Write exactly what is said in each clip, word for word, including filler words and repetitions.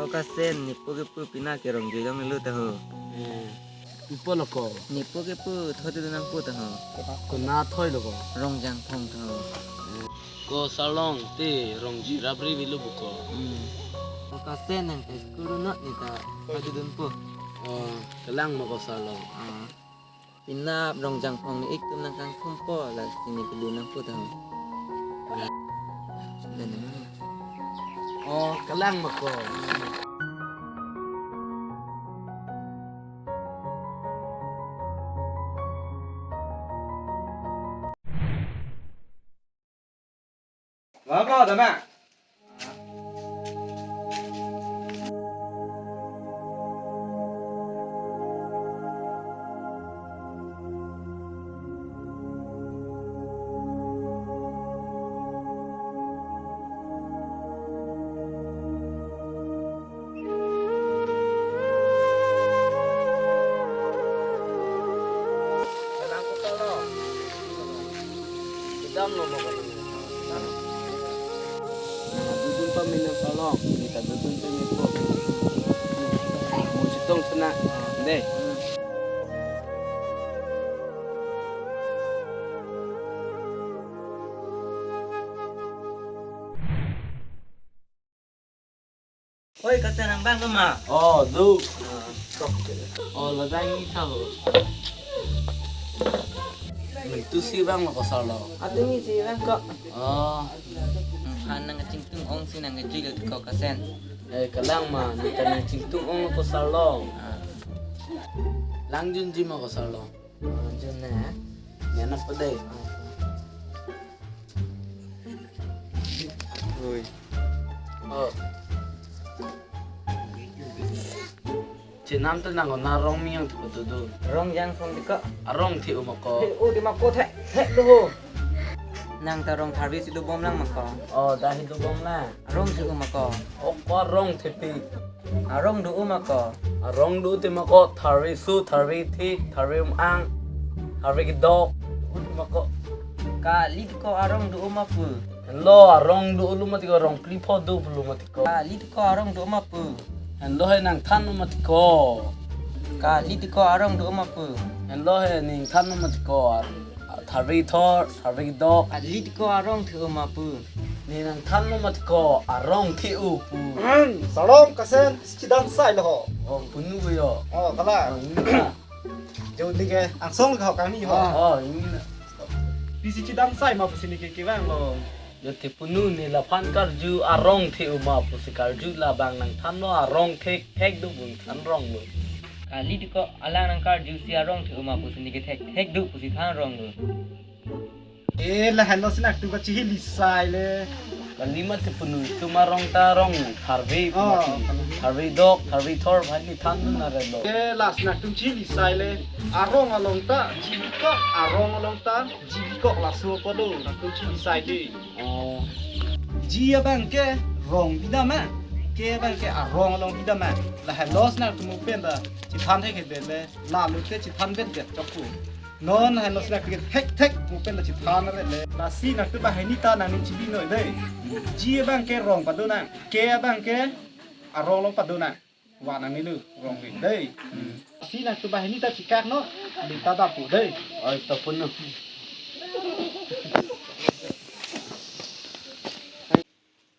Kasen, nepo kepu pina ke Rongjui along lo ta ho. Eh, pi apot lo ko? Nepo kepu thoi dun nangpo ta ho. Konat thoi lo ko? Rongjangphong ta ho. Eh, ko Sarlong te Rongjui rapri avelo pu ko. Hmm. Ko Kasen, nang ke school not ne ta thoi dun po. Oh, kelang ma ko Sarlong. Ah. Penap Rongjangphong ne ik atum nangkangthum po, lasi ne kedun nangpo ta ho. Dan nama. Oh, kelang ma ko. Lama dama. Kedam lo mo. Dudun pamina Sarlong, kita dudun pamina po. Mo chetong sana, dei. Oi, Kasen, nang abang lo ma? Oh, do. Oh, ladak ni tha ho. Mentu si abang lo ko Sarlong? Ateng ni si abang ko. Oh. Han nangchingtung ong si nang kejui lo ko Kasen. Eh, kelang ma, nang ta nangchingtung ong lo ko Sarlong. Ah. Lang junji ma ko Sarlong? Oh, jun ne. Ne na pede. Oi. Oh. Chenam te nang ko, nang arong miyang te ko dudun? Rongjangphong te ko. Arong the-u ma ko? The-u te ma ko, the, the lo ho. Nang ta rong tharve si dobom lang ma ko? Oh, dah si dobom lang. Arong the-u ma ko? Oh, ko arong thepik. Arong do-u ma ko? Arong do te ma ko, tharve su, tharve thik, tharve um-ang, tharve kedok, do ma ko. Kali te ko arong do-u ma pu? Lo, arong do-u lo mati ko, rong phli pho do lo mati ko. Kali te ko arong do-u ma pu? Henlo he nangthan lo mati ko. Kali te ko arong do-u ma pu? Henlo he nangthan lo mati ko. Tharve thor, tharve kedok. Kali te ko arong the-u ma pu? Ne nangthan lo mati ko, arong the-u pu. Hmm, Sarlong, Kasen, si chedam sai lo ho. Oh, punu ko yo. Oh, kala. Oh, ini na. Jodi ke, angsong ke ho kami ho. Oh, ini na. Pisi chedam sai ma pusi ne ke kevang lo. Yo te punu, ne laphan karju arong the-u ma pusi karju, labang nangthan lo arong thek thek do pu than rong lo. Kali te ko alang nang karju si arong the-u ma pusi ne ke thek thek do pusi than rong lo. Eh, lahenlo si nangtum kachihili sai le. Kali mati punu, itum arong ta arong tharve, oh, mati. Tharve dok, tharve thor, bhai ne than dun na re lo. Eh, lasi nangtum chihili sai le. Arong along ta jibikok, arong along ta jibikok, laso ko do, nangtum chihili sai ke. Oh. Ji abang ke rong bida ma, ke abang ke arong along bida ma. Lahenlo si nangtum mo pen ta chethan thek-et le, la lo te chethan pen ke chokku. Non lahenlo si nangtum thek thek mo pen ta chethan re le. Lasi nangtum banghini ta nangning chibi noi dei. Ji abang ke rong pado nang, ke abang ke arong along pado nang. Wa nang nilu rong ri dei. Si nangtum banghini ta chikak non, di ta dapu dei. Oi, ta punu.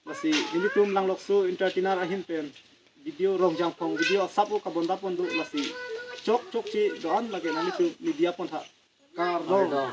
Lasi nelitum Langlokso Entertainer ahin pen video Rongjangphong video asap o kabonda pon do, lasi chok chokche do-an lake nanglitum media pon tha. Kardom. Kardom.